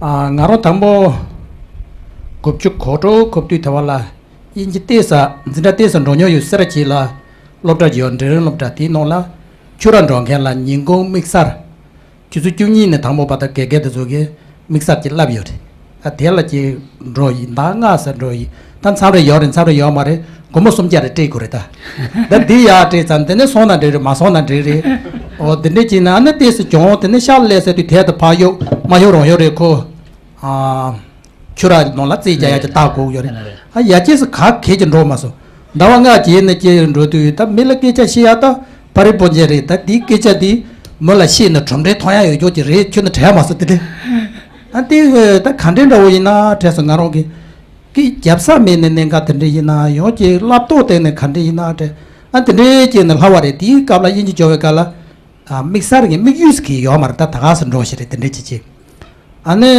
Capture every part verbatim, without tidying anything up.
ཨ། ང་རང་དང་པོ་དགུ་བཅུ་གོ་དྲུག་གོ་བདུན་དེ་བ་ལ་དབྱིན་ཇི་ཏོག་ཙམ་འཛིན་གྲྭ་ཏོག་ཙམ་འགྲོ་མྱོང་ཡོད། སེ་ར་བྱེས་ལ་སློབ་གྲྭ་ཅིག་ཡོད། འབྲིང་རིམ་སློབ་གྲྭ། དེའི་ནང་ལ་ཆུ་ར་འགྲོ་མཁན་ལ་ཉིན་གུང་དམིགས་བསལ། ཆུ་ཚོད་བཅུ་གཉིས་ནས་དང་པོ་བར་དུ་དགེ་རྒན་དེ་ཚོ་གིས་དམིགས་བསལ་གྱི་བསླབ་ཡོད་རེད། ཨ། དེ་ལ་ཅིག་འགྲོ་ཡིན། ཟླ་ལྔ་ཙམ་འགྲོ་ཡིན། ད་མཚམས་རེ་ཡོད་རེད། མཚམས་རེ་ཡོད་མ་རེད། སྒོར་མོ་སུམ་བརྒྱ་རེ་སྤྲད་དགོས་རེད་ད། ད་འདི་ཡར་སྤྲད་ཙང་དེ་ནས་སོང་ན་འགྲིག་རེད། མ་སོང་ན་འགྲིག་རེད། འོ་དེ་འདྲས་བྱས་ན་ཨ་ནི་ཏོག་ཙམ་གྱོང་། དེ་ནས་ཤག་ལས་ཟེར་དུས་དལ་དུ་ཕར་གཡུག་མར་གཡུག་རང་གཡུག་རེད་ཁོ། ཨ། ཆུ་ར་ནང་ལ་རྩིས་རྒྱག་ཡག་ཅིག་ལྟ་དགོས་ཡོད་རེད། ཨ། ཡ་གཅིག་ཙམ་ག་གེ་ཅིག་འགྲོ་མ་སོང་། ཟླ་བ་ལྔ་རྗེས་ནས་ཅིག་འགྲོ་དུས་ད་མི་ལ་སྐད་ཆ་བཤད་ཡག་ད་ཕ་རི་སྤུན་མཆེད་རེད། ད་དེའི་སྐད་ཆ་དེ་མོ་ལ་བཤད་ན་གྲུབ་འབྲས་མཐོང་ཡག་ཡོད་ཅོག་ཅིག་རེད། ཁྱོད་ནི་དྲན་མ་སོང་དེ་དེ། ཨ། དེ་ད་ག་འདྲས་འདྲ་བོ་ཡིན་ན་དྲན་སོང་། ང་རང་གི་སྐད་རྒྱབ་ས་མེད་ནས་གནད་འགག་དེ་འདྲས་ཡིན་ན་ཡང་ཅིག་བསླབ་སྟོབས་སྟེང་ནས་ག་འདྲས་ཡིན་ན་དྲན། ཨ། དེ་འདྲས་བྱས་ནས་ལྷག་པ་རེད། དེའི་སྐབས་ལ་དབྱིན་ཇི་སྦྱོང་བའི་སྐབས་ལ། ཨ། དམིགས་བསལ་གྱི་དམིགས་ཡུལ་ཟེར་གྱི་ཡོད་མ་རེད། ད་ད་ག་ས་འགྲོ་ཞིག་རེད། དེ་འདྲས་ཅིག་ཅིག་ཨ་ནི་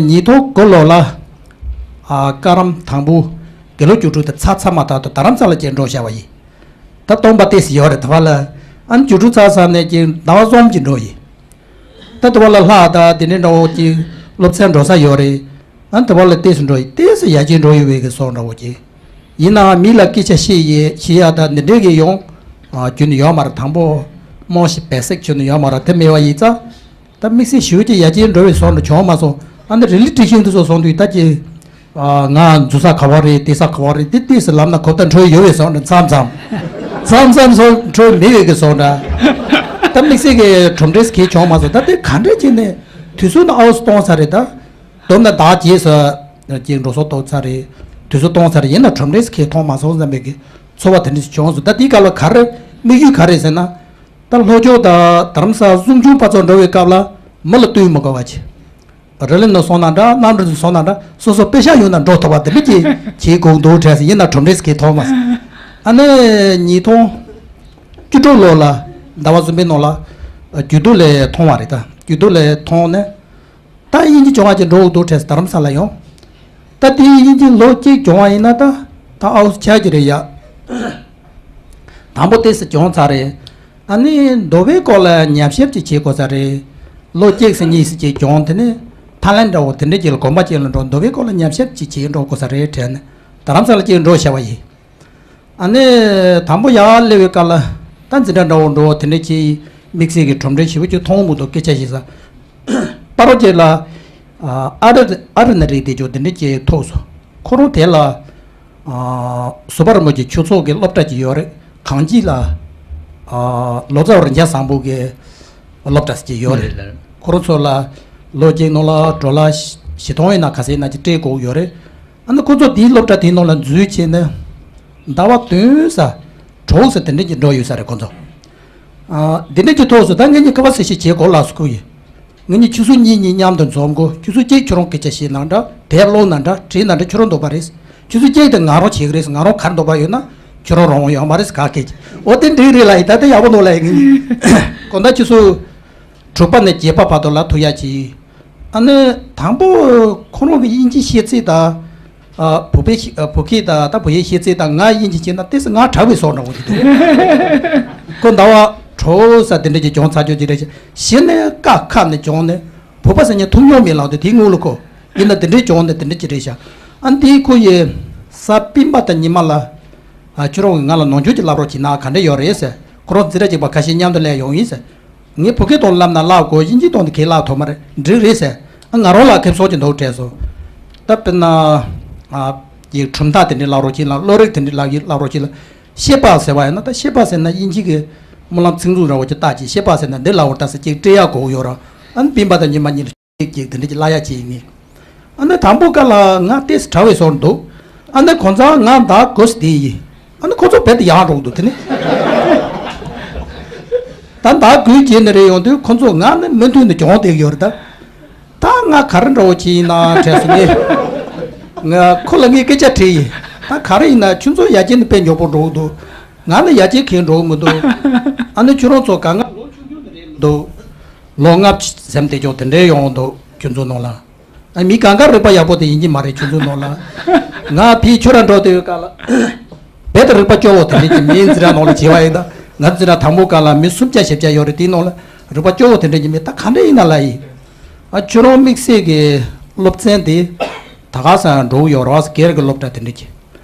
ཉིས་སྟོང་དགུ་ལོ་ལ། ཨ། ཀ་རམ་དང་པོ་དགེ་ལུགས་རྒྱུགས་སྤྲོད་དེ་ཚར་ཚར་མ་ཐག་ཏུ་རྡ་རམ་ས་ལ་ཅིག་འགྲོ་བཞག་པ་ཡིན། ད་སྟོང་པ་ཏོག་ཙམ་ཡོད་རེད་དེ་བ་ལ། ཨ་ནི་རྒྱུགས་སྤྲོད་ཚར་ཚར་ནས་ཅིག་ཟླ་བ་གསུམ་ཅིག་འགྲོ་ཡིན། ད་དེ་བ་ལ་ལྷག་ད་དེ་འདྲའི་འདྲ་བོ་ཅིག་སློབ་ཚན་འགྲོ་ས་ཡོད་རེད། ཨ་ནི་དེ་བ་ལ་ཏོག་ཙམ་འགྲོ་ཡིན། ཏོག་ཙམ་ཡར་རྒྱས་འགྲོ་ཡོད་པའི་གི་བཟོ་འདྲ་བོ་ཅིག་ཡིན་ནའང་མི་ལ་སྐད་ཆ་བཤད་ཡས་བཤད་ཡག་ད་འདི་འདྲའི་གི་ཡོང་། ཨ། རྒྱུ་ནི་ཡོད་མ་རེད། དང་པོ་རྨང་གཞི་བེ་སིག་ཆུ་ནི་ཡོད་མ་རེད། དེ་མེད་པ་ཡིན་ཙང་། ད་དམིགས་བསལ་ཞེ་པོ་ཅིག་ཡར་རྒྱས་འགྲོ་བའི་བཟོ་འདྲ་བྱུང་མ་སོང་། ཨ་ནི་རི་ལི་ཊི་ཤན་དེ་ཚོ་སོང་དུས་ད་ཀྱི། ཨ། ང་འཛུལ་ས་ག་བ་རེད། བསྡད་ས་ག་བ་རེད། དེ་ཏོག་ཙམ་ལབ་ན་གོ་བརྡ་འཕྲོད་ཡོད་པའི་བཟོ་འདྲ། མཚམས་མཚམས། མཚམས་མཚམས་སོ་འཕྲོད་མེད་པའི་གི་བཟོ་འདྲ། ད་དམིགས་བསལ་གི་གྲུབ་འབྲས་གང་བྱུང་མ་སོང་། ད་དེ་ག་འདྲས་བྱས་ནས་དུས་ཚོད་ནི་ཨའུ་ཙི་སྟོང་ཚར་རེད་ད། མདོར་ན་ཟླ་བརྒྱད་ཙམ་ཅིག་འགྲོ་སོང་གཏོང་ཚར་རེད། དུས་ཚོད་གཏོང་ཚར་རེད། ཡིན་ན་གྲུབ་འབྲས་གང་མཐོང་མ་སོང་བསམ་པའི་གི་ཚོར་བ་དེ་འདྲ་ཞིག་བྱུང་སོང་། ད་དེའི་སྐབས་ལ་ག་རེ་དམིགས་ཡུལ་ག་རེ་ཟེར་ན། ད་ལྷོ་ཕྱོགས་དང་རྡ་རམ་ས་གསུམ་ཆུང་བར་ཚོ་འགྲོ་བའི་སྐབས་ལ་མི་ལ་བསྟུན་མི་དགོས་པ་བྱས། རི་ལི་ནང་སོང་ན་འདྲ། གནམ་གྲུ་ནང་སོང་ན་འདྲ། སོ་སོ་པེ་ཤག་ཡོད་ན་འགྲོ་ཐུབ་པ་དེ་འདྲ་ཅིག་བྱེད་དགོས་འདུག་དྲན་སོང་། ཡིན་ན་གྲུབ་འབྲས་གང་མཐོང་མ་སོང་། ཨ་ནི་ཉིས་སྟོང་བཅུ་དྲུག་ལོ་ལ་ཟླ་བ་གསུམ་པའི་ནང་ལ་རྒྱུད་སྟོད་ལ་མཐོང་བ་རེད། ད་རྒྱུད་སྟོད་ལ་མཐོང་ནས། ད་དབྱིན་ཇི་སྦྱོང་བ་ཅིག་འགྲོ་འདུག་དྲན་སོང་། རྡ་རམ་ས་ལ་ཡོང་། ད་དེ་དབྱིན་ཇི་ལོ་གཅིག་སྦྱོང་བ་ཡིན་ན་ད་ད་ཨའུ་ཙི་ཆགས་ཀྱི་རེད་ཡ། དང་པོ་ཏོག་ཙམ་སྦྱོང་ཚར་རེད། ཨ་ནི་འདོད་པའི་སྐོར་ལ་ཉམས་ཞིབ་ཅིག་བྱེད་དགོས་ས་རེད། ལོ་གཅིག་ཙམ་གཉིས་ཙམ་ཅིག་སྦྱོང་། དེ་ནས་ཐའི་ལན་འདྲ་བོ་དེ་འདྲ་ཅིག་ལ་དགོན་པ་ཅིག་ལ་འགྲོ། འདོད་པའི་སྐོར་ལ་ཉམས་ཞིབ་ཅིག་བྱེད་འགྲོ་དགོས་ས་རེད་དྲན་ནས་རྡ་རམ་ས་ལ་ཅིག་འགྲོ་བཞག་པ་ཡིན། ཨ་ནི་དང་པོ་ཡར་སླེབས་པའི་སྐབས་ལ་ད་འཛིན་གྲྭ་འདྲ་བོ་འགྲོ། དེ་འདྲ་ཅིག་དམིགས་བསལ་གྱི་གྲུབ་འབྲས་ཞེ་པོ་ཅིག་མཐོང་མི་འདུག་སྐད་ཆ་བཤད་ས། པ་རོ་ཅིག་ལ་ཨ་རི་ཨ་རི་ནས་རིགས་དེ་ཅོ་དེ་འདྲ་ཅིག་ཐུག་སོང་། ཁོ་རང་དེ་ལ་ཨ་ཟུར་པ་རིན་པོ་ཆེ་ཆོས་ཚོགས་ཀྱི་སློབ་གྲྭ་ཅིག་ཡོད་རེད། གངས་སྐྱིད་ལ་ཨ་ལོ་ཙཱ་བ་རིན་ཆེན་བཟང་པོ་གི་སློབ་གྲྭ་ཅིག་ཡོད་རེད། ཁོ་རང་ཚོ་ལ་ལོ་གཅིག་ནང་ལ་ཌོ་ལར་བཞི་སྟོང་ཡིན་ན་ག་ཚད་ཡིན་ན་ཅིག་སྤྲད་དགོས་ཡོད་རེད། ཨ་ནི་ཁོ་ཚོ་དེའི་སློབ་གྲྭ་དེའི་ནང་ལ་འཛུལ་བྱས་ནས་ཟླ་བ་བདུན་ཙམ་དྲུག་ཙམ་དེ་འདྲ་ཅིག་འགྲོ་ཡོད་ས་རེད་ཁོ་ཚོ། ཨ་འདི་འདྲ་ཅིག་ཐུག་སོང་། ད་ངེད་གཉིས་ཁ་པར་ཟེར་ཞིག་བྱེད་དགོས་ལབ་སོང་ཁོ་ཡིས། ངེད་གཉིས་ཆུ་ཚོད་གཉིས་གཉིས་མཉམ་དུ་འཛོམས་དགོས། ཆུ་ཚོད་གཅིག་ཁྱོད་རང་སྐད་ཆ་བཤད་གནང་འདྲ། དེབ་ཀློག་གནང་འདྲ། བྲིས་གནང་འདྲ། ཁྱོད་རང་འདོད་པ་རེད། ཆུ་ཚོད་གཅིག་དེ་ང་རང་བྱེད་ཀྱི་རེད། ང་རང་ག་རེ་འདོད་པ་ཡོད་ན་ཁྱོད་རང་རང་དབང་ཡོད་མ་རེད་ཟེར་ག་སྐད་ཅིག་འོ་དེ་འགྲིག་རེད་ལབ་ཡིན། ད་དེ་ཡག་པོ་འདུག་ལབ་ཡིན། ངེད་གཉིས་དགོང་དག་ཆུ་ཚོད་དྲུག་པ་ནས་བརྒྱད་པ་བར་དུ་ལ་ཐུག་ཡག་ཅིག་ཨ་ནི་དང་པོ་ཁོ་རང་གི་དབྱིན་ཇི་ཤེས་ཚད་དང་། ཨ་བོད་པའི་ཤེས་ཨ་བོད་སྐད་དང་ད་བོད་ཡིག་ཤེས་ཚད་དང་ང་དབྱིན་ཇི་བྱས་ན་ཏོག་ཙམ་ང་དྲག་པའི་བཟོ་འདྲ་བོ་ཅིག་འདུག་ཁོ་ཟླ་བ་དྲུག་ཙམ་དེ་འདྲ་ཅིག་སྦྱོང་ཚར་ཆོག་ཅིག་རེད་ཤག་གཞི་ནས་ཀ་ཁ་ནས་སྦྱོང་ནས་བོད་པ་ཟེར་མཁན་ཐུག་མྱོང་མེད་ལབ་དུས་དེའི་སྔོན་ལ་ཁོ་ཡིན་ན་དེ་འདྲའི་སྦྱོང་ནས་དེ་འདྲ་ཅིག་རེད་ཤག་ཨ་ནི་དེའི་ཁོ་ཡི་གཟའ་སྤེན་པ་དང་ཉི་མ་ལ་ཨ་ཁྱོད་རང་གིས་ང་ལ་ནམ་རྒྱུན་གྱི་བསླབ་རོགས་བྱེད་ན་ག་འདྲ་ཡོད་རེད་ཟེར། ཁོ་རང་འཛིན་གྲྭ་གཅིག་པ་ཁ་ཤས་མཉམ་དུ་སླེབས་ཡོང་ཡིན་ཟེར། ངས་བོད་སྐད་ཐོག་ལབ་ན་བསླབ་དགོས། དབྱིན་ཇིའི་ཐོག་ནས་གང་བསླབ་ཐུབ་མ་རེད། འགྲིག་རེད་ཟེར། ཨ་ང་རང་ལ་ཁེ་སང་ཅིག་འདུག་དྲན་སོང་། ད་དཔེར་ན་ཨ་ཡིག་གྲུབ་མཐའ་དེ་འདྲ་བསླབ་རོགས་བྱེད་ལ། བློ་རིག་དེ་འདྲ་བསླབ་ཡིག་བསླབ་རོགས་བྱེད་ལ། བཤད་པ་ཟེར་བ་ཡིན་ན་ད་བཤད་པ་ཟེར་ན་དབྱིན་ཇི་གི་སྨོན་ལམ་ཚིག་འཛུགས་འདྲ་བོ་ཅིག་བཏགས་ཅིག་བཤད་པ་ཟེར་ན་འདི་ལབ་འོ་ད་ཟེར་ཅིག་སྤྲད་ཡག་དགོས་ཡོད་ར། ཨ་ནི་སྤེན་པ་དང་ཉི་མ་གཉིས་ལ་ཅིག་ཅིག་དེ་འདྲ་ཅིག་བསླབ་ཡག་ཅིག་ཡིན་ངེས། ཨ་ནི་དང་པོ་ཀ་ལ་ང་ཏོག་ཙམ་དྲག་པའི་བཟོ་འདུག་ཨ་ནི་གང་ཟག་ང་ཟླ་དགུ་ཙམ་བསྡད་ཡིན། ཨ་ནི་ཁོ་ཚོ་རྦད་དེ་ཡག་འགྲོ་གི་འདུག་དེ་ནི་ད་ཟླ་དགུའི་རྗེས་ནས་རེད་ཡོང་དུས་ཁོ་ཚོ་ང་ནི་མུ་མཐུད་ནས་སྦྱོང་བསྡད་ཀྱི་ཡོད་རེད་ད། ད་ང་ག་རེ་འདྲ་བོ་ཅིག་ཡིན་ན་དྲན་སོང་ངས། ང་ཁོ་ལ་ངས་སྐད་ཆ་དྲིས་ཡིན། ད་ག་རེ་ཡིན་ན་ཁྱོད་ཚོ་ཡར་རྒྱས་ནི་དཔེ་མགྱོགས་པོ་འགྲོ་གི་འདུག་ང་ནི་ཡར་རྒྱས་གང་འགྲོ་གི་མི་འདུག་ཨ་ནི་ཁྱོད་རང་ཚོ་གང་ང་ལོ་ཆུང་ཆུང་དེ་རེད་འདུག་ལོ་ལྔ་བཅུ་ཟིན་བསྡད་ཀྱོག་དེ་འདྲའི་ཡོང་འདུག་ཁྱོད་ཚོ་ནང་ལ། ཨ་མི་གང་ག་རིག་པ་ཡག་པོ་དེ་ཡིན་གྱི་མ་རེད། ཁྱོད་ཚོ་ནང་ལ། ང་ཕྱིར་ཆུ་ར་འགྲོ་དུས་སྐབས་ལ་རྦད་དེ་རིག་པ་སྐྱོ་བོ་དེ་འདྲ་གྱི་མིའི་འཛིན་གྲྭ་ནང་ལ་བྱས་པ་ཡིན་ད། ང་འཛིན་གྲྭ་དང་པོ་སྐབས་ལ་མི་སུམ་བརྒྱ་བཞི་བརྒྱ་ཡོད་རེད། དེའི་ནང་ལ་རིག་པ་སྐྱོ་བོ་དེ་འདྲ་གྱི་མི་ད་ག་འདྲ་ཡིན་ན་ལབ་ཡིན། ཨ་ཁྱོད་རང་དམིགས་བསལ་གྱི་ སློབ་ཚན་དེ་ད་ག་ས་འགྲོ་གི་ཡོད་རེད་བ། སྒེར་གྱི་སློབ་གྲྭ་དེ་འདྲ་གི།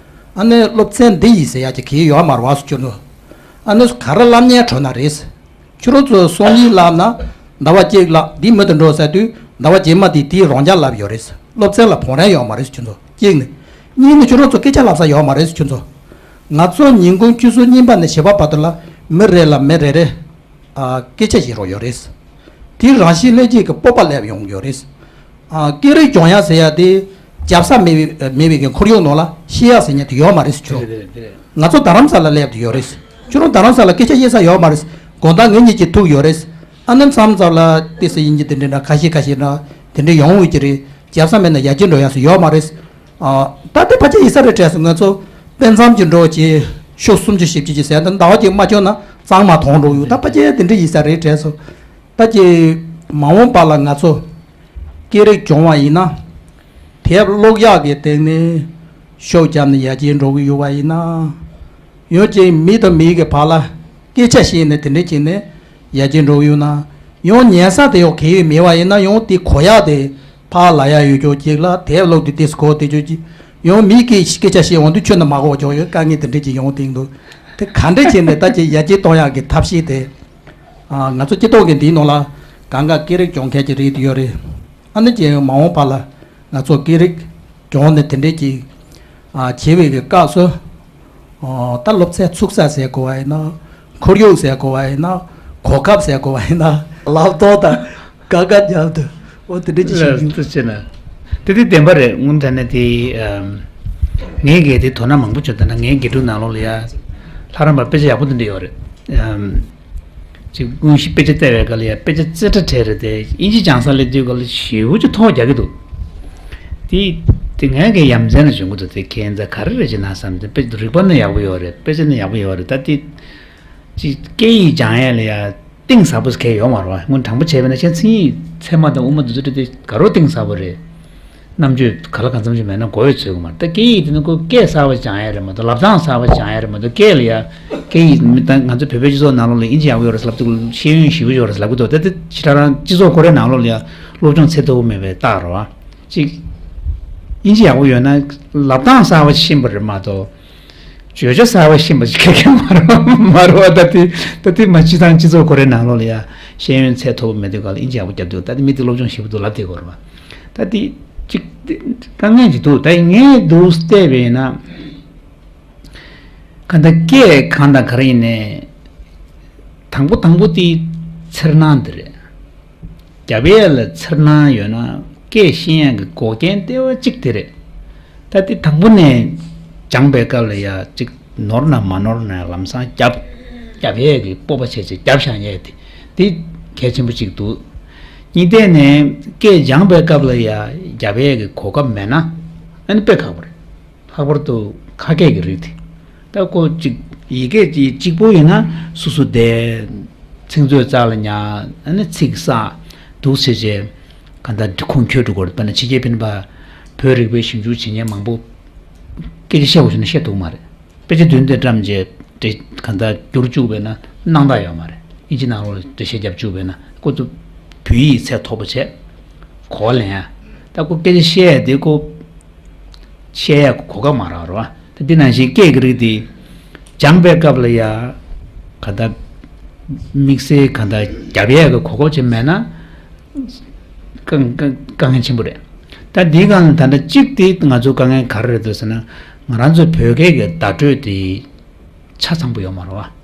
ཨ་ནི་སློབ་ཚན་འདི་ཡིན་ཟེར་ཡ་གི་གི་ཡོད་མ་རེད་བ་སུ་ཁྱོད་ཚོ། ཨ་ནི་ག་རེ་བསླབ་ཉན་འགྲོ་ན་རེད། ཁྱོད་རང་ཚོ་སང་ཉིན་བསླབ་ན་ཟླ་བ་གཅིག་བསླབ། འདི་མུ་མཐུད་འགྲོ་ཟེར་དུས་ཟླ་བ་རྗེས་མ་དེ་དེའི་རང་འཇགས་བསླབ་ཡོད་རེད། སློབ་ཚན་ལ་བང་རིམ་ཡོད་མ་རེད་ཁྱོད་ཚོ། གཅིག་ནི། གཉིས་ནི་ཁྱོད་རང་ཚོ་སྐད་ཆ་ལབ་ས་ཡོད་མ་རེད་ཁྱོད་ཚོ། ང་ཚོ་ཉིན་གུང་ཆུ་ཚོད་གཉིས་པ་ནས་བཞི་པ་བར་དུ་ལ་མི་རེ་ལ་མི་རེ་རེ། ཨ། སྐད་ཆ་བཤད་རོགས་ཡོད་རེད། དེ་རང་བཞིན་སླེབས་ཀྱི་གི་སྤོབས་པ་སླེབས་ཡོང་གི་ཡོད་རེད། ཨ། སྐད་རིགས་སྦྱོང་ཡ་ཟེར་ཡ་དེ་རྒྱབ་ས་མེད་པའི་མེད་པའི་གི་ཁོར་ཡུག་ནང་ལ་བཤད་ཡ་ཟེར་མཁན་དེ་ཡོད་མ་རེད་ཁྱོད་རང་། ང་ཚོ་རྡ་རམ་ས་ལ་སླེབས་དུས་ཡོད་རེད། ཁྱོད་རང་རྡ་རམ་ས་ལ་སྐད་ཆ་བཤད་ས་ཡོད་མ་རེད། དགོང་དག་ངེད་གཉིས་ཀྱིས་ཐུག་ཡོད་རེད། ཨ་ནི་མཚམས་མཚམས་ལ་ཏི་སེ་ཡིན་གྱི་དེ་འདྲ་འདྲ་ཁ་ཤས་ཁ་ཤས་འདྲ་དེ་འདྲ་ཡོང་འོས་ཀྱི་རེད། རྒྱབ་ས་མེད་ན་ཡར་རྒྱས་འགྲོ་ཡ་སུ་ཡོད་མ་རེད། ཨ། ད་དེ་ཕལ་ཆེར་ཡིན་ས་རེད་དྲན་སོང་ང་ཚོ་དཔེ་མཚམས་ཀྱི་འགྲོ་བྱེད་ཤོག་སུམ་ཅུ་བཞི་བཅུ་ཅིག་ཟེར་ཡ་ད་ཟླ་བ་གཅིག་མ་བྱོན་ན་གཙང་མ་མཐོང་འགྲོ་ཡོད། ད་ཕལ་ཆེར་དེ་འདྲ་ཡིན་ས་རེད་དྲན་སོང་། ད་ཀྱི་མ་འོངས་པ་ལ་ང་ཚོ་སྐད་རིགས་སྦྱོང་བ་ཡིན་ན། དེབ་ཀློག་ཡག་གི་སྟེང་ནས་ཤུགས་བརྒྱབ་ནས་ཡར་རྒྱས་འགྲོ་གི་ཡོད་པ་ཡིན་ན། ཡང་ཅིག་མི་དང་མི་གི་བར་ལ་སྐད་ཆ་བཤད་ནས་དེ་འདྲ་བྱས་ནས་ཡར་རྒྱས་འགྲོ་གི་ཡོད་ན། ཡང་ཉན་ས་དེ་ཡང་གལ་ཡོད་མེད་པ་ཡིན་ན། ཡང་དེ་གོ་ཡག་དེ་ཕར་ལ་ཡག་ཡོད་ཀྱོག་ཅིག་ལ་དེབ་ཀློག་དུས་དེ་གོ་དེ་ཅོག་ཅིག་ཡང་མི་གི་སྐད་ཆ་བཤད་འོང་དུས་ཁྱོད་ནི་མ་གོ་ཀྱོག་ཡོད། དཀའ་ངལ་དེ་འདྲ་ཅིག་ཡོང་སྟེང་དུ། དེ་ག་འདྲ་བྱས་ནས་ད་ཅིག་ཡར་རྒྱས་གཏོང་ཡག་གི་ཐབས་ཤེས་དེ། ང་ཚོ་སྤྱི་ཚོགས་ཀྱི་འདིའི་ནང་ལ་གང་ག་སྐད་རིགས་སྦྱོང་མཁན་གྱི་རིགས་དེ་ཡོད་རེད། ཨ་ནི་ཅིག་མ་འོངས་པ་ལ་ང་ཚོ་སྐད་རིགས་སྦྱོང་ནས་དེ་འདྲས་ཀྱི་ཨ། བྱེད་པའི་གི་སྐབས་སུ། ཨོ། ད་སློབ་ཚན་ཚུགས་ས་ཟེར་དགོས་པ་ཡིན་ན། ཁོར་ཡུག་ཟེར་དགོས་པ་ཡིན་ན། གོ་སྐབས་ཟེར་དགོས་པ་ཡིན་ན། ལབ་རྟོག་དང་ག་ག་རྒྱབ་ཏུ་འོ་དེ་འདྲ་ཅིག་ཞིག་ཡིན། ལྟ་བྱས་ན། དེ་དེ་བདེན་པ་རེད། དངོས་གནས་དྲང་གནས་དེ། ངས་གལ་ཏེ་དོ་སྣང་མང་པོ་བྱུང་། ད་ནི་ངའི་དགེ་ཕྲུག་ནང་ལོགས་ལ་ཡ། ལྷ་རམས་པ་དཔེ་ཆ་ཡག་པོ་དེ་འདྲ་ཡོད་རེད། ཅིག་དངོས་གཞི་དཔེ་ཆ་བལྟས་པའི་སྐབས་ལ་ཡ་དཔེ་ཆ་རྩེ་གྲ་བྲལ་རེད་དེ། དབྱིན་ཇི་སྦྱང་ས་སླེབས་དུས་སྐབས་ལ་ཞེ་པོ་ཅིག་ཐོག་རྒྱག་གི་འདུག་དེ་དེ་ངས་གི་ཡ་མཚན་ལ་བྱུང་གི་འདུག་དེ་ཁྱད་མཚར་ག་རེ་རེད་ཅེ་ན་བསམ་སྟེ། དཔེ་རིག་པ་ནི་ཡག་པོ་ཡོད་རེད། དཔེ་ཆ་ནི་ཡག་པོ་ཡོད་རེད། ད་དེ་ཅིག་སྐད་ཡིག་སྦྱང་ཡས་ལ་ཡ་གཏིང་ཟབ་པོ་གང་ཡང་ཡོད་མ་རེད་བ། སྔོན་དྲང་པོ་བྱས་པ་ཡིན་ན་ཁྱེད་མཚན་ཉིད་ཚད་མ་དང་དབུ་མ་དེ་ཚོ་དེ་དེ་དགའ་རབ་གཏིང་ཟབ་པོ་རེད། རྣམ་དཔྱོད་ག་ལ་གང་འཚམ་ཞིག་མེད་ན་གོ་ཡོད་ཚོད་ཀྱི་མ་རེད། ད་སྐད་ཡིག་དེ་ནི་ཁོ་སྐད་གསར་པ་སྦྱང་ཡ་རེད་མ་གཏོགས། ལབ་སྟངས་གསར་པ་སྦྱང་ཡ་རེད་མ་གཏོགས། སྐད་ལ་ཡ། སྐད་ཡིག་མི་ད་ང་ཚོ་བོད་པའི་སྤྱི་ཚོགས་ནང་ལོགས་ལ་དབྱིན་ཇི་ཡག་པོ་ཡོད་རེད་ལབ་དུས་ཤེས་ཡོན་ཞེ་པོ་ཡོད་རེད་ལབ་ཀྱི་འདུག་ད་དེ་ཕྱི་དྲང་རང་སྤྱི་ཚོགས་ཁོ་རའི་ནང་ལོགས་ལ་ཡ་སློབ་སྦྱོང་ཚད་མཐོ་པོ་མེད་པའི་རྟགས་རེད་བ། ཅིག་དབྱིན་ཇི་ཡག་པོ་ཡོད་ན་ལབ་སྟངས་གསར་པ་ཤེས་པ་རེད་མ་གཏོགས། བརྗོད་བྱ་གསར་པ་ཤེས་པ་ཞིག་ག་གེ་མ་རེད་མ་རེད་བ། ད་དེ་ད་དེ་མ་སྤྱི་དང་སྤྱི་ཚོགས་ཁོ་རའི་ནང་ལོགས་ལ་ཡ་ཤེས་ཡོན་ཚད་མཐོ་པོ་མེད་དུས་ག་ལ་དབྱིན་ཇི་ཡག་པོ་རྒྱབ་དུས། ད་དེ་མི་དེ་སློབ་སྦྱོང་ཞེ་པོ་འདུག་ལབ་བསྡད་ཀྱི་ཡོད་རེད་བ། ད་དེ་ཅིག་དཀའ་ངལ་ཅིག་འདུག་ད་ངས་འདུག་བལྟས་པས་ན། གང་ལྟར་སྐད་གང་དང་ག་རེ་ཡིན་ནའི། དང་པོ་དང་པོ་དེ་འཚེར་སྣང་འདི་རེད། རྒྱབ་ཡས་ལ་འཚེར་སྣང་ཡོད་ན་སྐད་ཤེས་ཡག་གི་འགོག་རྐྱེན་ལྟེ་བ་གཅིག་དེ་རེད། ད་དེ་དང་པོ་ནས་སྦྱངས་པའི་སྐབས་ལ་ཡ་གཅིག་ནོར་ན་མ་ནོར་ན་ལམ་སང་རྒྱབ། རྒྱབ་ཡས་ཀྱི་སྤོབས་པ་བྱས་བྱས་རྒྱབ་བཞག་ཡས་དེ་དེ་གལ་ཆེན་པོ་གཅིག་འདུག་གཉིས་ཐད་ནས་སྐད་སྦྱངས་པའི་སྐབས་ལ་ཡ་རྒྱབ་ཡས་ཀྱི་གོ་སྐབས་མེད་ན་ཨ་ནི་དཔེ་ཁག་པོ་རེད། ལྷག་པར་དུ་ཁ་སྐད་ཀྱི་རིགས་དེ། ད་ཁོ་གཅིག་ཡི་གེ་གཅིག་གཅིག་པོ་ཡིན་ན་སོ་སོ་བསྡད། ཚིག་མཛོད་རྩ་ལ་ཉར། ཨ་ནི་ཚིག་བསགས། འདུག་བྱས་བྱས་གང་ལྟར་ཁུངས་འཁྱོལ་འགྲོ་དགོས་རེད། དཔེར་ན་ཕྱི་རྒྱལ་ཕྱིན་པ་བོད་རིག་པའི་ཞིབ་འཇུག་བྱེད་མཁན་མང་པོ་སྐད་ཆ་བཤད་དགོས་བྱུང་ན་བཤད་ཐུབ་མ་རེད། དཔེ་ཆ་མདུན་དེ་བཀྲམ་བྱས་འགྲེལ་གང་ལྟར་བསྒྱུར་བཅུག་པས་ན་སྣང་དག་ཡོད་མ་རེད། དབྱིན་ཇི་ནང་ལོགས་ལ་འགྲེལ་བཤད་རྒྱབ་བཅུག་པས་ན་ཁོ་ཚོ་བོད་ཡིག་ཚད་མཐོ་པོ་བྱས། གོ་བ་ལེན་ཡ། ད་ཁོ་སྐད་ཆ་བཤད་ཡ་དེ་ཁོ། བཤད་ཡ་གོ་སྐབས་མ་རག་རོ། ད་འདི་ནང་བཞིན་སྐད་ཀྱི་རིགས་དེ་སྦྱངས་པའི་སྐབས་ལ་ཡ་ག་ད་དམིགས་བསལ་ག་ད་རྒྱབ་ཡ་གི་གོ་སྐབས་ཅིག་མེད་ན་དཀའ་དཀའ་དཀའ་ངལ་ཆེན་པོ་རེད། ད་འདིའི་སྒང་ལ་ད་ལྟ་གཅིག་དེ་ང་ཚོ་དཀའ་ངལ་ག་རེ་རེད་འདུག་ཟེར་ན། ང་རང་ཚོའི་བོད་སྐད་ཀྱི་བརྡ་སྤྲོད་དེ་ཆ་ཚང་པོ་ཡོད་མ་རེད་བ།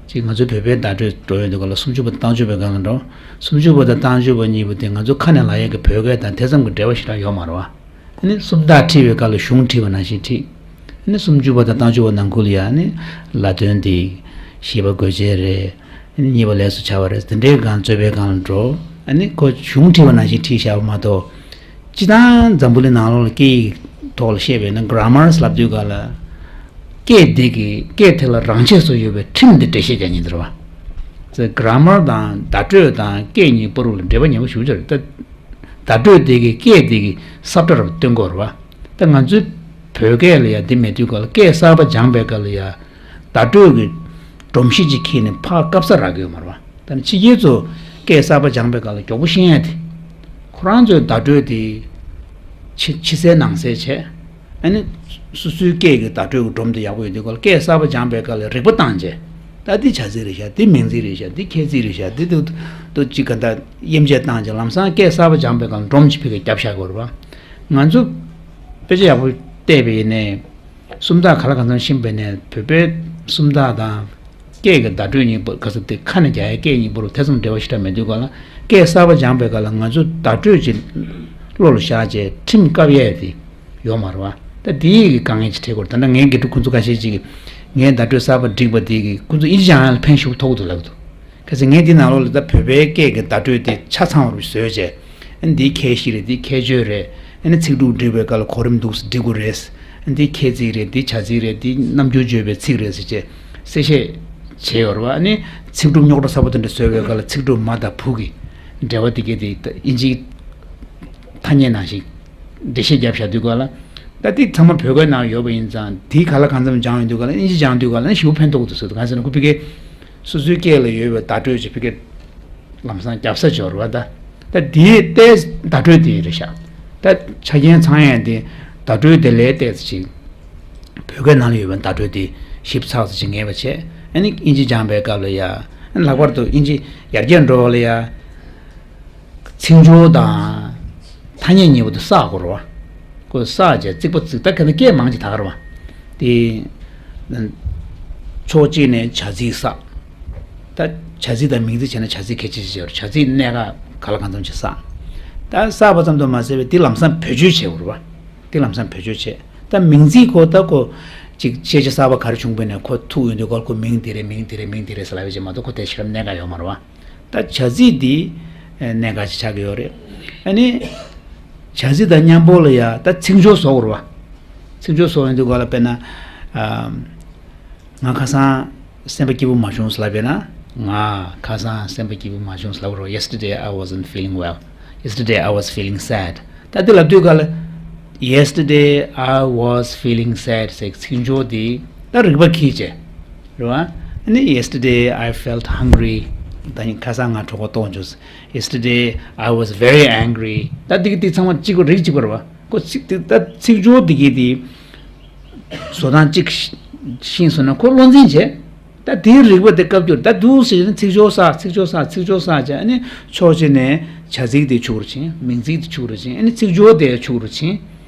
ཅིག་ང་ཚོའི་བོད་པའི་བརྡ་སྤྲོད་འགྲོ་ཡོང་དུས་སྐབས་ལ་སུམ་ཅུ་པ་དང་བརྟན་བཅུ་པའི་སྒང་ལ་འགྲོ། སུམ་ཅུ་པ་དང་བརྟན་བཅུ་པ་གཉིས་པོ་དེ་ང་ཚོ་ཁ་ནས་ལབ་ཡས་ཀྱི་བོད་སྐད་དང་དེ་ཙམ་གྱི་འབྲེལ་བ་ཞེ་དྲག་ཡོད་མ་རེད་བ། ཨ་ནི་སུམ་རྟགས་ཁྲིད་པའི་སྐབས་ལ་གཞུང་ཁྲིད་པ་ནང་བཞིན་ཁྲིད། ཨ་ནི་སུམ་ཅུ་པ་དང་བརྟན་བཅུ་པ་ནང་ཁུལ་ལ་ཡ་ཨ་ནི་ལ་དོན་འདི་བཞི་པ་དགོས་ཆེད་རེད། ཨ་ནི་གཉིས་པ་ལས་སུ་བྱ་བ་རེད། དེ་འདྲའི་སྒང་རྩོད་པའི་སྒང་ལ་འགྲོ། ཨ་ནི་ཁོ་གཞུང་ཁྲིད་པ་ནང་བཞིན་ཁྲིད་བཞག་པ་མ་གཏོགས། སྤྱིར་བཏང་འཛམ་བུ་གླིང་ནང་ལོགས་ལ་སྐད་ཡིག་ཐོག་ལ་བཤད་པས་ན་གྷ་ར་མར་ལབ་དུས་སྐབས་ལ། སྐད་དེ་གི་སྐད་དེ་ལ་རང་ཆས་སུ་ཡོད་པའི་ཁྲིམས་དེ་འགྲེལ་བཤད་རྒྱག་མཁན་དེ་རེད་བ། གྷ་ར་མར་དང་བརྡ་སྤྲོད་དང་སྐད་གཉིས་བར་དུ་ལ་འབྲེལ་བ་ཉེ་པོ་ཞེ་པོ་ཅིག་རེད། ད་བརྡ་སྤྲོད་དེ་གི་སྐད་དེ་གི་ས་བཀྲ་རུ་སྟོན་དགོས་རེད་བ། ད་ང་ཚོའི་བོད་སྐད་ལ་ཡང་འདི་མེད་དུས་སྐབས་ལ་སྐད་གསར་པ་སྦྱངས་པའི་སྐབས་ལ་ཡང་བརྡ་སྤྲོད་ཀྱི་སྒྲོམ་གཞི་ཅིག་འཁྱེར་ནས་ཕར་བཀབ་ས་རག་གི་ཡོད་མ་རེད་བ། ད་ནི་ཕྱི་རྒྱལ་ཚོ་སྐད་གསར་པ་སྦྱངས་པའི་སྐབས་ལ་མགྱོགས་པོ་ཤེས་ཡ་དེ། ཁོ་རང་ཚོའི་བརྡ་སྤྲོད་དེ་ ཕྱི་ཕྱི་གསལ་ནང་གསལ་བྱས། ཨ་ནི་སོ་སོའི་སྐད་ཀྱི་བརྡ་སྤྲོད་ཀྱི་སྒྲོམ་དེ་ཡག་པོ་ཡོད་དུས་སྐབས་ལ་སྐད་གསར་པ་སྦྱངས་པའི་སྐབས་ལ་རིག་པ་བཏང་བྱས། ད་འདི་བྱ་ཚིག་རེད་ཤག་འདི་མིང་ཚིག་རེད་ཤག་འདི་ཁྱད་ཚིག་རེད་ཤག་འདི་དུ་དུ་ཅིག་ག་ད་དབྱེ་འབྱེད་བཏང་བྱས་ལམ་སང་སྐད་གསར་པ་སྦྱངས་པའི་སྐབས་ལ་སྒྲོམ་ཅིག་ཕ་གིར་བརྒྱབ་བཞག་དགོས་རེད་པ། ང་ཚོ་དཔེ་ཆ་ཡག་པོ་བལྟས་པ་ཡིན་ནའི། སུམ་རྟགས་ག་ལ་གང་འཚམ་ཤེས་པ་ནས་བོད་པའི་སུམ་རྟགས་དང་སྐད་ཀྱི་བརྡ་སྤྲོད་གཉིས་པོ་ག་ཚོད་དེ་ཁ་ནས་རྒྱག་ཡའི་སྐད་གཉིས་པོ་ལ་ཐེ་ཚོམ་འབྲེལ་བ་ཞེ་དྲག་མེད་དུས་ག་ལ་སྐད་གསར་པ་སྦྱངས་པའི་སྐབས་ལ་ང་ཚོ་བརྡ་སྤྲོད་ཅིག་བློ་ལ་བཞག་བྱས་ཁྲིམས་བཀབ་ཡས་དེ་ཡོད་མ་རེད་བ། ད་དེའི་གི་དཀའ་ངལ་ཅིག་འཕྲད་ཀྱི་ཡོད་རེད། ད་ལྟ་ངའི་དགེ་ཕྲུག་ཁོང་ཚོ་ཁ་ཤས་ཅིག་གིས་ངའི་བརྡ་སྤྲོད་གསར་པ་བསྒྲིགས་པ་དེ་གིས་ཁོང་ཚོ་ཨིན་ཇི་སྦྱང་ཡ་ལ་ཕན་ཞེ་པོ་ཐོགས་ཀྱི་འདུག་ལབ་ཀྱི་འདུག་གལ་སྲིད་ངས་འདི་ནང་ལོགས་ལ་ད་བོད་པའི་སྐད་ཀྱི་བརྡ་སྤྲོད་དེ་ཆ་ཚང་བར་བཟོས་བྱས། ཨ་ནི་འདི་ཁྱད་གཞི་རེད། འདི་ཁྱད་ཆོས་རེད། ཨ་ནི་ཚིག་གྲུབ་འབྲི་བའི་སྐབས་ལ་གོ་རིམ་འདུག་སེ་འབྲི་དགོས་རེད། ཨ་ནི་འདི་ཁྱད་ཚིག་རེད། འདི་བྱ་ཚིག་རེད། འདི་རྣམ་འགྱུར་བརྗོད་པའི་ཚིག་རེད་ཟེར་བྱས་གསལ་བཤད་བྱས་ཡོད་རེད་བ། ཨ་ནི་ཚིག་གྲུབ་རྙོག་དྲ་ཚ་པོ་དེ་འདྲ་བཟོས་པའི་སྐབས་ལ་ཚིག་གྲུབ་མ་དང་བུ་གི་འབྲེལ་བ་དེ་གས་དེ་ད་ཨིན་ཇིའི་ཐ་སྙད་ནང་བཞིན་འགྲེལ་བཤད་བརྒྱབ་བཞག་དུས་སྐབས་ལ། ད་འདི་ཚང་མ་བོད་སྐད་ནང་ཡོད་པ་ཡིན་ཙང་དེ་ག་ལ་གང་འཚམ་སྦྱངས་ཡོང་དུས་སྐབས་ལ་ཨིན་ཇི་སྦྱང་དུས་སྐབས་ལ་ཞེ་པོ་ཕན་ཐོགས་འདུག་ཟེར། གང་ཟེར་ན་ཁོ་ཕ་གིའི་སོ་སོའི་སྐད་ལ་ཡོད་པའི་བརྡ་སྤྲོད་ཅིག་ཕ་གིར་ལམ་སང་རྒྱབ་ས་འབྱོར་བ། ད་ད་དེའི་ལྟའི་བརྡ་སྤྲོད་དེ་རེད་ཤག་ད་ཆ་རྐྱེན་ཚང་ཡས་དེ་བརྡ་སྤྲོད་དེ་ལས་ལྟས་ཅིག་བོད་སྐད་ནང་ལ་ཡོད་པའི་བརྡ་སྤྲོད་དེ་ཞིབ་ཚགས་ཚུད་ཅིག་ངེས་པ་བྱས། ཨ་ནི་ཨིན་ཇི་སྦྱངས་པའི་སྐབས་ལ་ཡ། ཨ་ནི་ལྷག་པར་དུ་ཨིན་ཇི་ཡར་རྒྱས་འགྲོ་བ་ལ་ཡ། ཚིག་སྦྱོར་དང་ཐ་སྙད་གཉིས་པོ་དེ་བསགས་དགོས་རེད་བ། ཁོ་བསགས་བྱས་རྩིག་པ་རྩིག་ད་ག་ནི་སྐད་མང་ཅིག་དག་རེད་བ། དེ་ཕྱོགས་གཅིག་ནས་བྱ་ཚིག་བསགས། ད་བྱ་ཚིག་དང་མིང་ཚིག་བྱས་ན་བྱ་ཚིག་གལ་ཆེ་ཆེ་བྱས་རེད། བྱ་ཚིག་གནད་འགག་ག་ལ་གང་འཚམ་ཅིག་བསགས། ད་བསགས་པ་ཙམ་དུ་མ་ཟད་པའི་དེ་ལམ་སང་བེད་སྤྱོད་བྱེད་དགོས་རེད་བ། དེ་ལམ་སང་བེད་སྤྱོད་བྱེད། ད་མིང་ཚིག་ཁོ་ད་ཁོ་ཅིག་ཤེས་བྱ་གསར་པ་ག་རེ་བྱུང་པ་ཡིན་ནའི་ཁོ་ཐུག་ཡོང་དུས་སྐབས་ཁོ་མིང་དེ་རེད། མིང་དེ་རེད། མིང་དེ་རེད་ཟེར་ལབ་ཡོད་ཅེས་མ་གཏོགས་ཁོ་དེ་ཞེ་དྲག་གནད་འགག་ཡོད་མ་རེད་བ། ད་བྱ་ཚིག་འདི་གནད་འགག་ཅིག་ཆགས་ཀྱི་ཡོད་རེད། ཨ་ནི་བྱ་ཚིག་དང་མཉམ་པོ་ལ་ཡ་ད་ཚིག་སྦྱོར་བཟོ་དགོས་རེད་བ། ཚིག་སྦྱོར་བཟོ་ཡོང་དུས་སྐབས་ལ་དཔེར་ན། ཨ། ང་ཁ་སང་སེམས་པ་སྐྱིད་པོ་མ་བྱུང་ཟེར་ལབ་པས་ན། ང་ཁ་སང་སེམས་པ་སྐྱིད་པོ་མ་བྱུང་ཟེར་ལབ་རོགས། Yesterday I wasn't feeling well. Yesterday I was feeling sad. ད་འདི་ལབ་དུས་སྐབས་ལ། Yesterday I was feeling sad ཟེར་ཚིག་སྦྱོར་འདི་ད་རིག་པ་འཁྱེར་བྱས། རེད་བ། ཨ་ནི་yesterday I felt hungry. ད་ཡིན་ཁ་སང་ང་གྲོད་ཁོག་ལྟོགས་བྱུང་། Yesterday I was very angry. ད་འདི་གི་འདི་ཚང་མ་གཅིག་པ་རིགས་གཅིག་པ་རེད་བ། ཁོ་ཚིག་འདི་ད་ཚིག་སྦྱོར་འདི་གི་འདི། བཟོ་སྟངས་གཅིག་ཤེས་སོང་ན་ཁོ་བློ་འཛིན་བྱེད། ད་དེའི་རིག་པ་དེ་སྐབས་འགྱུར་ད་འདུག་ཟེར་ནས་ཚིག་སྦྱོར་བསགས། ཚིག་སྦྱོར་བསགས། ཚིག་སྦྱོར་བསགས་བྱས་ཨ་ནི་ཕྱོགས་གཅིག་ནས་བྱ་ཚིག་དེ་ཆུག་རུ་ཕྱིན། མིང་ཚིག་དེ་ཆུག་རུ་ཕྱིན། ཨ་ནི་ཚིག་སྦྱོར་དེ་ཆུག་རུ་ཕྱིན།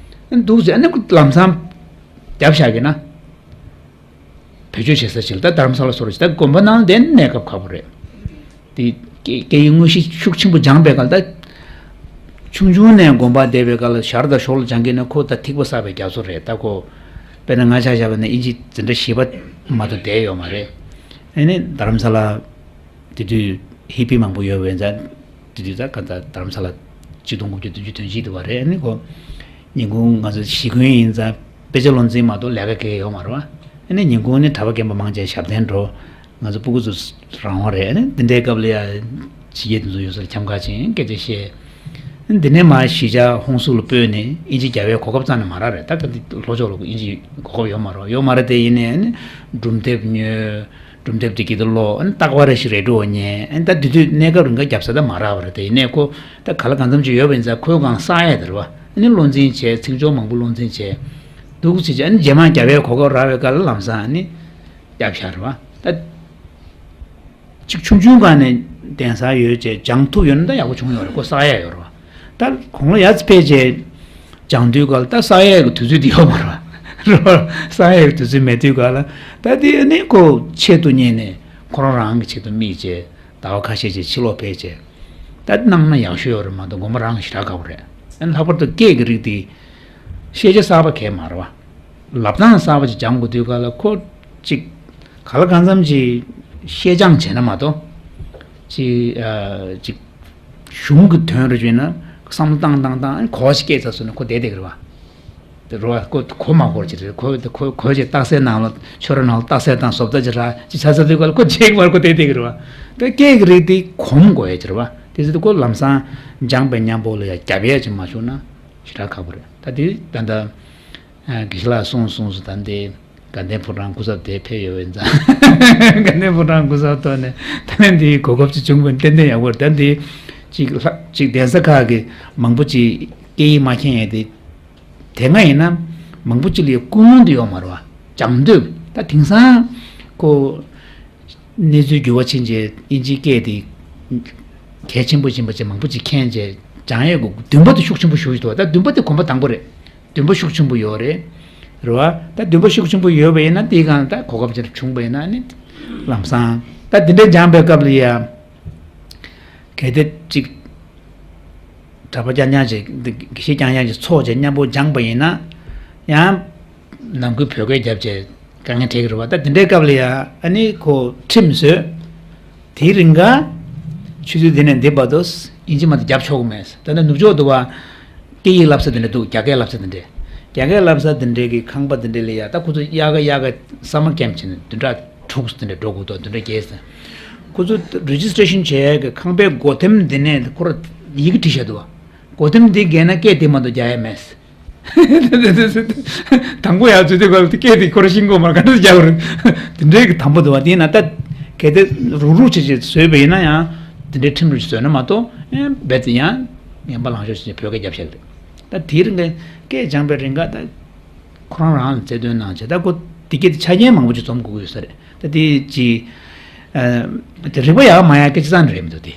ཨ་ནི་འདུག་ཟེར་ཨ་ནི་ཁོ་ལམ་སང་རྒྱབ་བཞག་གི་ན། བེད་སྤྱོད་བྱེད་ས་ཞིག་ལ་ད་རྡ་རམ་ས་ལ་སོགས་རེད། ད་དགོན་པ་ནང་བསྡད་ན་གནས་སྐབས་ཁག་པོ་རེད། དེ་སྐད་སྐད་ཡིག་དངོས་གཞི་ཤུགས་ཆེན་པོ་སྦྱངས་པའི་སྐབས་ལ་ད། ཆུང་ཆུང་ནས་དགོན་པ་བསྡད་པའི་སྐབས་ལ་ཞར་དང་ཞོར་ལ་སྦྱང་གི་ན་ཁོ་ད་ཐིགས་པ་བསགས་པའི་རྒྱ་མཚོ་རེད། ད་ཁོ་དཔེར་ན་ང་ཆ་བཞག་པ་ན་ཨིན་ཇི་འཛིན་གྲྭ་བཞི་པ་མ་གཏོགས་བསྡད་ཡོད་མ་རེད། ཨ་ནི་རྡ་རམ་ས་ལ་དེ་དུས་ཧི་པི་མང་པོ་ཡོད་པའི་ཙང་དེ་དུས་ད་ག་ད་རྡ་རམ་ས་ལ་ཆིག་སྟོང་དགུ་བརྒྱ་བདུན་ཅུ་དོན་གཅིག་དུ་བ་རེད། ཨ་ནི་ཁོ་ཉིན་གུང་ང་ཚོ་གཞིས་ཁོན་ཡིན་ཙང་དཔེ་ཆ་བློ་འཛིན་མ་གཏོགས་ལས་ཀ་གང་ཡང་ཡོད་མ་རེད་བ། ཨ་ནི་ཉིན་གུང་ནི་གྲྭ་པ་རྒན་པ་མང་ཆེ་ཞབས་བརྟན་འགྲོ། ང་ཚོ་སྤུ་གུ་ཚོ་རང་དབང་རེད། ཨ་ནི་འདི་འདྲའི་སྐབས་ལ་ཡ་ཕྱི་རྒྱལ་དེ་ཚོ་ཡོད་སར་འཁྱམ་ཁ་ཅིང་སྐད་ཆ་བཤད། ཨ་ནི་འདི་ནས་མར་གཞིས་ཆགས་ཧོང་སུག་ལ་སྤོས་ནས་ཨིན་ཇི་རྒྱབ་པའི་གོ་སྐབས་རྩ་ནས་མ་རག་རེད། ད་ལྟ་འདི་ལྷོ་ཕྱོགས་ལ་ཨིན་ཇི་གོ་སྐབས་ཡོད་མ་རེད། ཡོད་མ་རེད་དེ་ཡིན་ནའི་ཨ་ནི་སྒྲུང་དེབ་ཉོས། སྒྲུང་དེབ་དེ་གི་དེ་ཀློག་ཨ་ནི་རྟག་པར་རེ་ཞིག་རེ་ཌི་ཡོ་ཉན། ཨ་ནི་ད་དེ་དུས་གནས་སྐབས་རིང་ག་རྒྱབ་ས་ད་མ་རག་པ་རེད། དེ་ཡིན་ནའི་ཁོ་ད་ག་ལ་གང་འཚམ་ཅིག་ཡོད་པ་ཡིན་ཙང་ཁོའི་སྒང་བསགས་ཡས་དེ་རེད་བ། ཨ་ནི་བློ་འཛིན་བྱས། ཚིག་སྦྱོར་མང་པོ་བློ་འཛིན་བྱས། འདུག་ཅེས་བྱས། ཨ་ནི་རྗེས་མ་རྒྱབ་པའི་གོ་སྐབས་རག་པའི་སྐབས་ལ་ལམ་སང་ཨ་ནི་རྒྱབ་ཤར་བ། ད་ཅིག་ཆུང་ཆུང་སྒང་ནས་གདན་ས་ཡོད་ཅེས་སྦྱང་ཐུབ་ཡོད་ན་ད་ཡག་པོ་བྱུང་ཡོད་རེད། ཁོ་བསགས་ཡས་ཡོད་རེད་བ། ད་གོང་ལ་ཡར་ཕེབས་བྱས་སྦྱང་དུས་སྐབས་ལ་ད་བསགས་ཡས་ཀྱི་དུས་ཚོད་དེ་ཡོད་མ་རེད་བ། རེད་བ། བསགས་ཡས་ཀྱི་དུས་ཚོད་མེད་དུས་སྐབས་ལ་ད་དེ་ཨ་ནི་ཁོ་ཆེད་དུ་གཉེར་ནས་ཁོ་རང་རང་གི་ཆེད་དུ་དམིགས་བྱས་ཟླ་བ་ཁ་ཤས་ཅིག་ཕྱི་ལོགས་ཕེབས་བྱས་ད་གནང་ན་ཡག་ཤོས་ཡོད་རེད་མ་གཏོགས་དགོན་པ་རང་གི་ཞེ་དྲག་དགའ་པོ་རེད། ཨ་ནི་ལྷག་པར་དུ་སྐད་ཀྱི་རིགས་དེ་ཤེས་བྱ་གསར་པ་གས་མ་རེད་བ། ལབ་སྟངས་གསར་པ་ཅིག་སྦྱང་དགོས་དུས་སྐབས་ལ་ཁོ་ཅིག་ག་ལ་གང་འཚམ་ཅིག་ཤེས་སྦྱང་བྱས་ན་མ་གཏོགས། ཅིག་ཨ་ཅིག་གཞུང་གི་དོན་རུ་བྱས་ན་བསམ་བློ་བཏང་བཏང་བཏང་གོ་བ་ཞིག་སྐྱེས་ཚར་སོང་ན་ཁོ་བསྡད་བསྡད་ཀྱི་རེད་བ། དེ་རུ་བ་ཁོ་གོ་མ་གོ་ཅིག་རེད། ཁོ་ཁོ་ཁོ་ཅིག་རྟགས་གསལ་ནང་ལ་ཆོས་ར་ནང་ལ་རྟགས་གསལ་དང་བཟོ་ལྟ་ཅིག་ར་ཅིག་ཆ་ཚ་དུས་སྐབས་ལ་ཁོ་བྱེད་ཀྱི་མ་རེད། ཁོ་བསྡད་བསྡད་ཀྱི་རེད་བ། དེ་སྐད་ཀྱི་རིགས་དེ་གོམས་དགོས་ཡ་ཅིག་རེད་བ། དེ་ཚོ་དེ་ཁོ་ལམ་སང་སྦྱངས་པའི་མཉམ་པོ་ལ་ཡ་རྒྱབ་ཡ་ཅིག་མ་བྱུང་ན་ཞེ་དྲག་ཁག་པོ་རེད། ད་དེ་ད་ལྟ། ཨ་དགེ་བཤེས་ལགས་གསུངས་གསུངས་སུ་ད་འདི་དགའ་ལྡན་ཕོ་བྲང་སྐུ་ཚབ་དེ་ཕེབས་ཡོད་པ་ཡིན་ཙང་། དགའ་ལྡན་ཕོ་བྲང་སྐུ་ཚབ་ཐོག་ནས་ད་ལན་འདིའི་གོ་སྐབས་ཅིག་བྱུང་བ་ཏན་ཏན་ཡག་པོ་རེད། ད་འདི་ཅིག་ལྷ་ཅིག་གདན་ས་ཁག་གི་མང་པོ་ཅིག་སྐད་ཡིག་མ་མཁྱེན་ཡས་དེ་ དེ་སྔ་ཡིན་ན་མང་པོ་ཅིག་ལ་ཡ་ཀུན་སློང་དེ་ཡོད་མ་རེད་བ། སྦྱང་འདོད། ད་དེང་སང་ཁོ་གནས་ཚུལ་འགྱུར་བ་ཕྱིན་རྗེས་དབྱིན་ཇིའི་སྐད་དེ་གལ་ཆེན་པོ་ཡིན་པ་ཅིག་མང་པོ་ཅིག་མཁྱེན་རྗེས་སྦྱང་ཡས་ཀྱི་འདུན་པ་དེ་ཤུགས་ཆེན་པོ་ཞུགས་ཡོད་དོ། ད་འདུན་པ་དེ་གོམ་པ་དང་པོ་རེད། འདུན་པ་ཤུགས་ཆེན་པོ་ཡོད་རེད། རེད་བ། ད་འདུན་པ་ཤུགས་ཆེན་པོ་ཡོད་པ་ཡིན་ན་དེའི་སྒང་ད་གོ་སྐབས་ཅིག་བྱུང་པ་ཡིན་ན་ནི་ལམ་སང་ད་དེ་འདྲ་སྦྱངས་པའི་སྐབས་ལ་ཡ། གལ་ཏེ་གཅིག་གྲྭ་པ་རྐྱང་རྐྱང་ཅིག་དགེ་བཤེས་རྐྱང་རྐྱང་ཅིག་ཚོགས་བྱས་མཉམ་པོ་སྦྱངས་པ་ཡིན་ན་ཡང་ནང་ཁུལ་བོད་སྐད་རྒྱབ་བྱས་དཀའ་ངལ་འཕྲད་ཀྱི་རེད་བ། ད་དེ་འདྲའི་སྐབས་ལ་ཡ་ཨ་ནི་ཁོ་ཁྲིམས་བཟོས། དེའི་རིང་ག་ཆུ་ཚོད་འདི་ནས་འདི་བར་དུ་དབྱིན་ཇི་མ་གཏོགས་རྒྱབ་ཆོག་གི་མེད། ད་ནི་ནུབ་ཕྱོགས་དུ་བ་སྐད་ཡིག་བསླབ་ས་དེ་འདྲ་འདུག་རྒྱ་སྐད་བསླབ་ས་དེ་འདྲ། རྒྱ་སྐད་བསླབ་ས་དེ་འདྲའི་གི་ཁང་པ་དེ་འདྲ་ལ་ཡ་ད་ཁོ་ཚོ་དབྱར་ཁ་དབྱར་ཁ་སམ་མར་ཀེམ་བྱས་ནས་བདུན་ཕྲག་དྲུག་དེ་འདྲ་འགྲོ་དགོས་འདུག་བདུན་ཕྲག་བརྒྱད་ཙམ། ཁོ་ཚོ་རེ་ཇི་སི་ཊེ་ཤན་བྱེད་ཡག་གི་ཁང་པའི་སྒོ་ཐེམ་དེ་ནས་ཁོ་ར་ཡི་གེ་བྲིས་བཞག་འདུག་བ། སྒོ་ཐེམ་དེ་བརྒལ་ན་སྐད་དེ་མ་གཏོགས་རྒྱག་ཡ་མེད། དང་པོ་ཡར་འཛུལ་དུས་སྐབས་སྐད་དེ་ཁོ་རང་ཤེས་ཀྱི་ཡོད་མ་རེད། ག་འདྲ་རྒྱག་དགོས་རེད། དེ་འདྲའི་གི་དང་པོ་འདུག་བ། དེས་ན་ད་གལ་ཏེ་རུག་རུག་བྱེད་བྱེད་བཟོས་པ་ཡིན་ན་ཡང་དེ་འདྲའི་ཁྲིམས་རུ་བཟོས་ན་མ་གཏོགས་ཨེ་རྦད་དེ་ཡང་ངན་པ་ལངས་ཕྱོགས་བྱེད་བོད་སྐད་རྒྱབ་བཞག་གི་རེད། ད་དེའི་རིང་གི་སྐད་སྦྱངས་པའི་རིང་ག་ད་ཁོ་རང་རང་ལ་རྩལ་འདོན་གནང་བྱས། ད་ཁོ་དེ་སྐད་དེ་ཆ་རྐྱེན་མང་པོ་ཅིག་འཛོམས་དགོས་ཀྱི་ཡོད་ས་རེད། ད་དེ་ཅི་ཨ་དེ་རིག་པ་ཡག་མ་ཡག་སྐད་ཆ་ཙམ་རེད་མི་འདུག་དེ།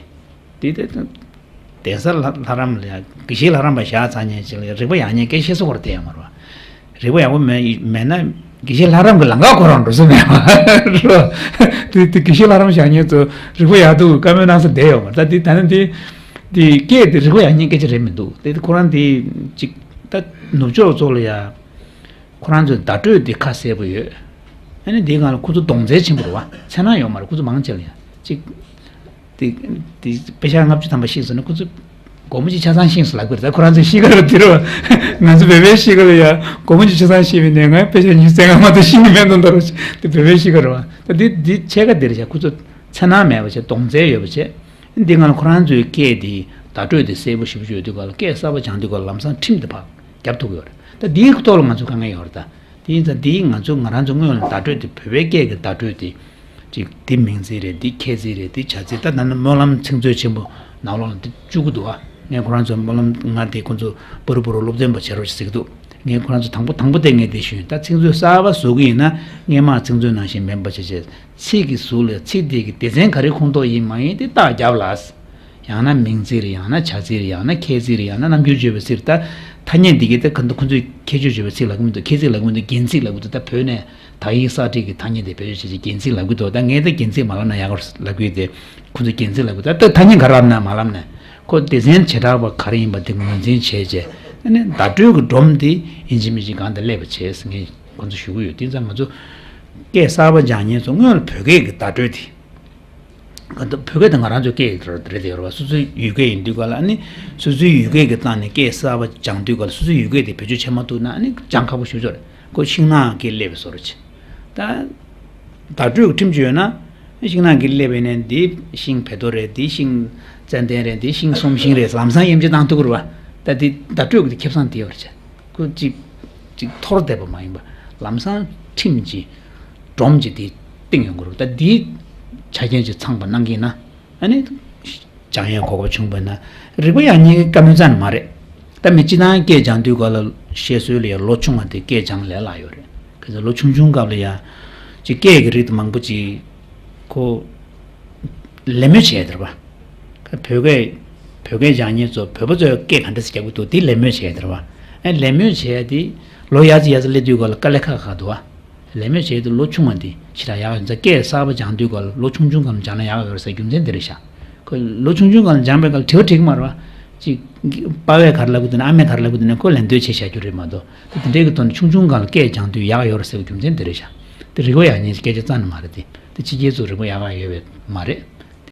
དེ་དེ་གདན་ས་ལྷ་ལྷ་རམས་ལ་ཡང་དགེ་བཤེས་ལྷ་རམས་པ་བཞག་ཚར་མཁན་ཅིག་ལ་རིག་པ་ཡག་ཉེས་སྐད་བཤད་ས་ཁོ་རང་བསྡད་ཡོད་མ་རེད་བ། རིག་པ་ཡག་པོ་མེད་མེད་ན་དགེ་བཤེས་ལྷ་རམས་ཀྱི་ལམ་ཁ་ཁོ་རང་འགྲོ་ས་མེད་བ། རེད་བ། དེ་དེ་དགེ་བཤེས་ལྷ་རམས་བཞག་མཁན་ཚོ་རིག་པ་ཡག་འདུག་བཀའ་མོལ་གནང་ས་བསྡད་ཡོད་མ་རེད། ད་དེ་ད་ནི་དེ་དེ་སྐད་དེ་རིག་པ་ཡག་ཉེས་སྐད་ཆ་རེད་མི་འདུག་དེ་དེ་ཁོ་རང་དེ་ཅིག་ད་ནུབ་ཕྱོགས་ཚོ་ལ་ཡ། ཁོ་རང་ཚོའི་བརྡ་སྤྲོད་དེ་ཁ་གསལ་པོ་ཡོད། ཨ་ནི་དེའི་སྒང་ལ་ཁོ་ཚོ་གདོང་རྩལ་ཆེན་པོ་རེད་བ། འཚེར་སྣང་ཡོད་མ་རེད། ཁོ་ཚོ་མང་ཆེ་ལ་ཡང་གཅིག་དེ་དེ་དཔེ་ཆ་ལྔ་བཅུ་ཐམ་པ་ཤེས་སོང་ན་ཁོ་ཚོ་སྒོར་མོ་གཅིག་ཆ་ཚང་ཤེས་སོང་ལབ་ཀྱི་རེད། ད་ཁོ་རང་ཚོའི་གཤིས་ཀ་རུ་དེ་རེད་བ། ང་ཚོ་བོད་པའི་གཤིས་ཀ་ལ་ཡང་སྒོར་མོ་གཅིག་ཆ་ཚང་ཤེས་པའི་ནས་ང་དཔེ་ཆ་ཉི་ཤུ་རྩ་ལྔ་མ་གཏོགས་ཤེས་ཀྱི་མེད་མདོག་མདོག་རེད། དེ་བོད་པའི་གཤིས་ཀ་རེད་བ། ད་འདི་འདི་ཕྱེད་ཀ་དེ་རེད་བྱ། ཁོ་ཚོ་འཚེར་སྣང་མེད་པ་བྱས། གདོང་རྩལ་ཡོད་པ་བྱས། འདི་སྒང་ལ་ཁོ་རང་ཚོའི་སྐད་དེ་བརྡ་སྤྲོད་དེ་གསལ་པོ་ཞེ་པོ་ཅིག་ཡོད་དུས་སྒང་ལ་སྐད་གསར་པ་སྦྱང་དུས་སྒང་ལ་ལམ་སང་ཁྲིམས་དེ་ཕར་རྒྱབ་ཐུབ་ཀྱི་ཡོད་རེད། ད་འདིའི་ཐོག་ལ་ང་ཚོ་དཀའ་ངལ་ཡོད་རེད་ད། དེ་ཡིན་ཙང་འདིའི་ང་ཚོ་ང་རང་ཚོ་སྔོན་ལ་བརྡ་སྤྲོད་དེ་བོད་པའི་སྐད་ཀྱི་བརྡ་སྤྲོད་དེ་ཅིག་འདི་མིང་ཚིག་རེད། འདི་ཁྱད་ཚིག་རེད། འདི་བྱ་ཚིག་ད་ད་ནི་སྨོན་ལམ་ཚིག་མཛོད་ཆེན་པོ་ནང་ལོགས་ལ་འདི་བཅུག་གི་འདུག་ཨ། ངས་ཁོ་རང་ཚོའི་སྨོན་ལམ་ང་དེ་ཁོ་ཚོ་པུ་རུ་པུ་རུ་སློབ་སྟོན་པ་བྱེད་རོགས་ཞེས་ཟེར་གི་འདུག་ངས་ཁོ་རང་ཚོ་དང་པོ་དང་པོ་དེ་ངས་དེ་ཞུས། ད་ཚིག་མཛོད་གསར་པ་བཟོ་གི་ཡིན་ན་སྔོན་མ་ཚིག་མཛོད་ནང་བཞིན་མིན་པ་བྱས་བྱས། ཚིག་གི་ཟུར་ལ་ཚིག་དེ་གི་སྡེ་ཚན་ག་རེ་ཁོངས་གཏོགས་ཡིན་མ་ཡིན་དེ་རྟགས་རྒྱབ་ལ། ཡང་ན་མིང་ཚིག་རེད། ཡང་ན་བྱ་ཚིག་རེད། ཡང་ན་ཁྱད་ཚིག་རེད། ཡང་ན་རྣམ་འགྱུར་བརྗོད་པའི་ཚིག་རེད། ད་ཐ་སྙད་འདི་གི་ད་ག་འདུག་ཁོ་ཚོས་ཁྱད་ཆོས་བརྗོད་པའི་ཚིག་ལབ་ཀྱི་མི་འདུག་ཁྱད་ཚིག་ལབ་ཀྱི་མི་འདུག་རྒྱན་ཚིག་ལབ་ཀྱི་འདུག་ད་བོད་ནས་དག་ཡིག་གསར་བསྒྲིགས་ཀྱི་ཐ་སྙད་དེ་བེད་སྤྱོད་བྱེད་ཀྱི་རྒྱན་ཚིག་ལབ་ཀྱི་འདུག་ད་ངས་ད་རྒྱན་ཚིག་མ་ལབ་ན་ཡག་ག་ལབ་ཀྱི་ཡོད་དེ། ཁོ་ཚོས་རྒྱན་ཚིག་ལབ་ཀྱི་འདུག་ད་ཐ་སྙད་ག་རེ་ལབ་ན་མ་ལབ་ན་ཁོ་སྡེ་ཚན་བྱེ་བྲག་པ་ག་རེ་ཡིན་པ་དེ་ངོས་འཛིན་བྱས་རྗེས་ཨ་ནི་བརྡ་སྤྲོད་ཀྱི་སྒྲོམ་དེ་ཡིན་གཅིག་མིན་གཅིག་སྒང་དེ་སླེབས་པ་བྱས་ངས་ཁོ་ཚོ་ཞུ་གི་ཡོད། དེ་ཙང་ང་ཚོ་སྐད་གསར་པ་སྦྱང་མཁན་ཚོ་སྔོན་ལ་བོད་སྐད་ཀྱི་བརྡ་སྤྲོད་དེ། ང་ཚོ་བོད་སྐད་དེ་ང་རང་ཚོའི་སྐད་རེད་དེ་ཡོད་རེད་བ། སོ་སོའི་ཡུལ་སྐད་ཡིན་དུས་ག་ལ་ཨ་ནི་སོ་སོའི་ཡུལ་སྐད་ཀྱི་སྟེང་ནས་སྐད་གསར་པ་སྦྱང་དུས་ག་ལ་སོ་སོའི་ཡུལ་སྐད་དེ་བེད་སྤྱོད་བྱེད་མ་ཐུབ་ན་ཨ་ནི་སྦྱང་ཁག་པོ་ཞེ་པོ་ཅིག་རེད། ཁོ་ཤིང་ནགས་སྐད་སླེབས་པའི་བཟོ་འདྲ་ཅིག་ད་བརྡ་སྤྲོད་ཀྱི་ཁྲིམས་གཅོད་ཡོད་ན་ཤིང་ནགས་སྐད་སླེབས་པ་ཡིན་ན་འདི་ཤིང་བལ་རྡོ་རེད། འདི་ཤིང་ཙན་དན་རེད། འདི་ཤིང་གསོམ་ཤིང་རེད། ལམ་སང་དབྱེ་འབྱེད་བཏང་ཐུབ་ཀྱི་རེད་བ། ད་འདི་བརྡ་སྤྲོད་ཀྱི་ཁེ་བཟང་དེ་ཡོད་རེད་ཅེ། ཁོ་ཅིག་ཅིག་འཐོར་བསྡད་པ་མ་ཡིན་པ་ལམ་སང་ཁྲིམས་ཀྱི་སྒྲོམ་གྱི་དེ་བཏིང་ཡོང་གི་རེད། ད་འདིའི་ཆ་རྐྱེན་ཅིག་ཚང་པ་གནང་གི་ཡིན་ན་ཨ་ནི་སྦྱང་ཡས་གོ་སྐབས་བྱུང་བ་ན་རིག་པ་ཡག་ཉེས་ཀྱི་བཀའ་མོལ་རྩ་ནས་མ་རེད། ད་མི་སྤྱི་བཏང་སྐད་སྦྱང་དུས་སྐབས་ལ་བཤད་སྲོལ་ལ་ཡང་ལོ་ཆུང་བ་དེ་སྐད་སྦྱང་ལས་སླ་ཡོད་རེད། གལ་སྲིད་ལོ་ཆུང་ཆུང་སྐབས་ལ་ཡང་ཅིག་སྐད་ཀྱི་རིགས་དེ་མང་པོ་ཅིག་ཁོ་ལད་མོ་བྱས་དེ་རེད་པ། བོད་སྐད་བོད་སྐད་སྦྱང་མཁན་ཚོ་བོད་པ་ཚོས་སྐད་ག་འདྲ་ཞིག་རྒྱག་གི་འདུག་དེ་ལད་མོ་བྱས་དེ་རེད་པ། ཨ་ལད་མོ་བྱས་དེ་ལོ་ཡར་ཙམ་ཡར་ཙམ་སླེབས་དུས་སྐབས་ལ་དཀའ་ལས་ཁག་ཁག་འདུག་ཨ། ལད་མོ་བྱས་དུས་ལོ་ཆུང་བ་འདི་ཞེ་དྲག་ཡག་ཡོད་ཙང་སྐད་གསར་པ་སྦྱང་དུས་སྐབས་ལ་ལོ་ཆུང་ཆུང་སྒང་སྦྱང་ན་ཡག་ཡོད་རེད་ཟེར་རྒྱུ་མཚན་འདི་རེད་ཤག་ཁོ་ལོ་ཆུང་ཆུང་སྒང་ལ་སྦྱངས་པའི་སྐབས་དྲི་བ་དྲིས་ཀྱི་མ་རེད་བ། ཅིག་པ་ཕས་ག་རེ་ལབ་ཀྱི་འདུག་ན་ཨ་མས་ག་རེ་ལབ་ཀྱི་འདུག་ན་ཁོས་ལན་འདེབས་བྱས་བཞག་རྒྱུ་རེད་མ་གཏོགས། དེ་འདྲའི་གི་ཐོག་ནས་ཆུང་ཆུང་སྒང་ལ་སྐད་སྦྱང་དུས་ཡག་ཡོད་རེད་ཟེར་བའི་རྒྱུ་མཚན་འདི་རེད་ཤག་དེ་རིག་པ་ཡག་ཉེས་སྐད་ཆ་རྩ་ནས་མ་རེད་དེ། དེ་ཕྱི་རྒྱལ་ཚོ་རིག་པ་ཡག་ཡག་ཡོད་པས་མ་རེད།